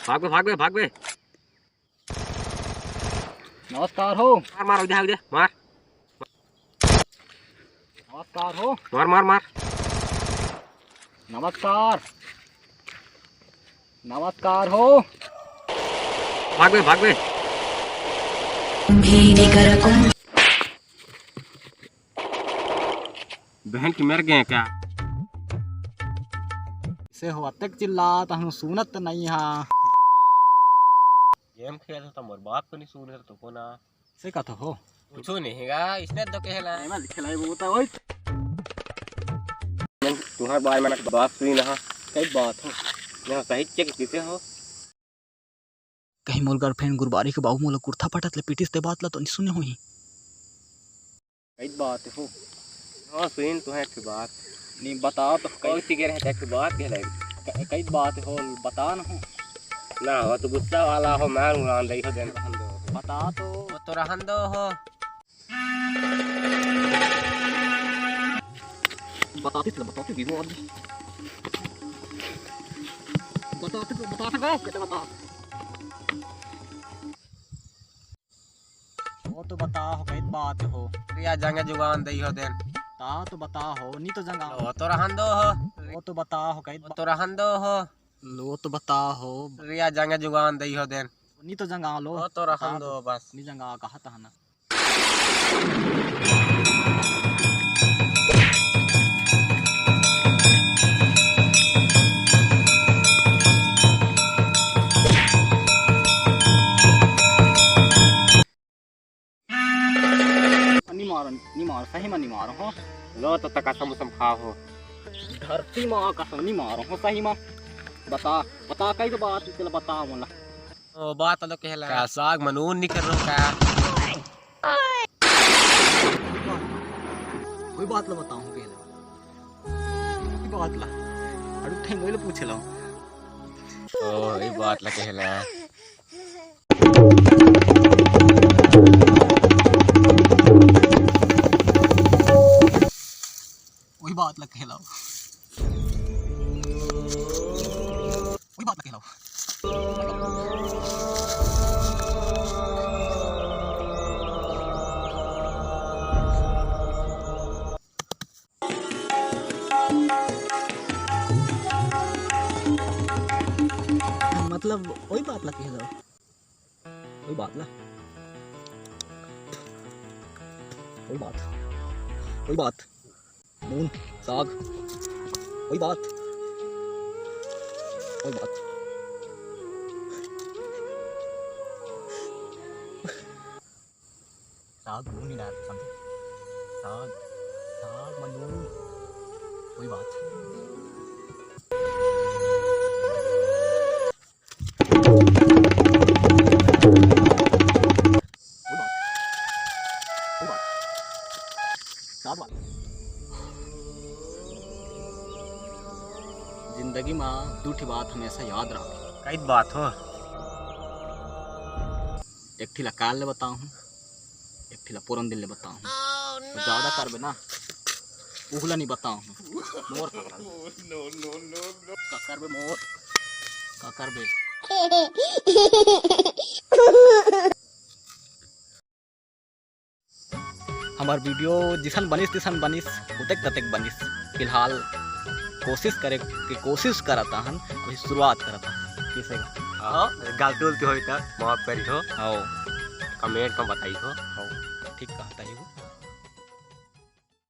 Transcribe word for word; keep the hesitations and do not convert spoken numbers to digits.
भाग बे, भाग बे, भाग बे। नमस्कार हो। मार, मार, उधर, उधर, मार। नमस्कार हो। मार, मार, मार। नमस्कार। नमस्कार हो। भाग बे, भाग बे। बहन के मर गए क्या? से हो अतेक चिल्लात हूँ, सुनत नहीं हा। गेम खेलत हो त मोर बात तो नहीं सुने तो को ना। से कथो हो? कुछो नहीं गा, इसने तो कहला। एमा लिखे लाई वो तो ओए। मैं तुम्हार बारे में बात सुनी ना। कई बात हो? यहाँ सही चेक किसे हो? कहीं मोर गर्लफ्रेंड गुरबारी के बाबू मोला कुर्ता पटत ले पीटिस ते बात ला तो नहीं सुने होही। कई बात हो? हाँ सुन, तुहे एक ठो बात। नहीं बताओ तो कौन कई सी के रहता एक ठो बात कहलाई। क-, कई बात हो, बता ना हो। ना हो तो गुस्सा वाला हो, मैं उड़ान रही हो देन रहन दो। बता तो। वो तो रहन दो हो। बताती तो, बताती भी वो आदमी। बताती तो, बताती तो, कैसे बता? वो तो बता हो, कई बात हो। रिया जंगे जुगान दई हो देन। ता तो बता हो, नी तो जंगा। वो तो रहन दो हो। वो तो बता हो, कई वो तो रहन दो हो। लो तो बता हो। रिया जंगे जुगान दई हो देन। नी तो जंगा लो। वो तो रहन बता दो बस। नी जंगा कहा था ना। नी मारो, नी मारो, सही में नी मारो हो। लो तो तका समोसा खा हो। धरती माँ कसम नी मारो हो सही में। बता, बता कई तो बात चल बता मोला। ओ बात तो कहला। का साग में नून नहीं कर रहा का? कोई बात ला बताऊं कहला। कोई बात ला। अरे थे मोला पूछ लो। ओ, ये बात ला कहला। वही बात ला कहला। वही बात ला कहला। मतलब वही बात ला कहला। वही बात ला। वही बात। वही बात। नून, साग, वही बात, वही बात। साग नून नहीं डाल समझे? साग, साग में नून, वही बात। वही बात। वही बात। क्या बात? जिंदगी में दू ठी बात हमेशा याद रखो। कई बात हो? एक ठी ला काल ले बताओ हूँ, एक ठी ला पूरन दिन ले बताओ हूँ। तो ज्यादा करबे ना, उहला नहीं बताओ हूँ। मोर का करबे? का करबे मोर? का करबे? हमार वीडियो जिसन बनिस तिसन बनिस, उतेक ततेक बनिस। फिलहाल कोशिश करे के कोशिश करत हन, अभी शुरुआत करत हन। कैसे गा? हाँ, गलती उलती होई त माफ करी हो। हाँ। कमेंट में बताई हो। हाँ, ठीक कहता ही हूँ।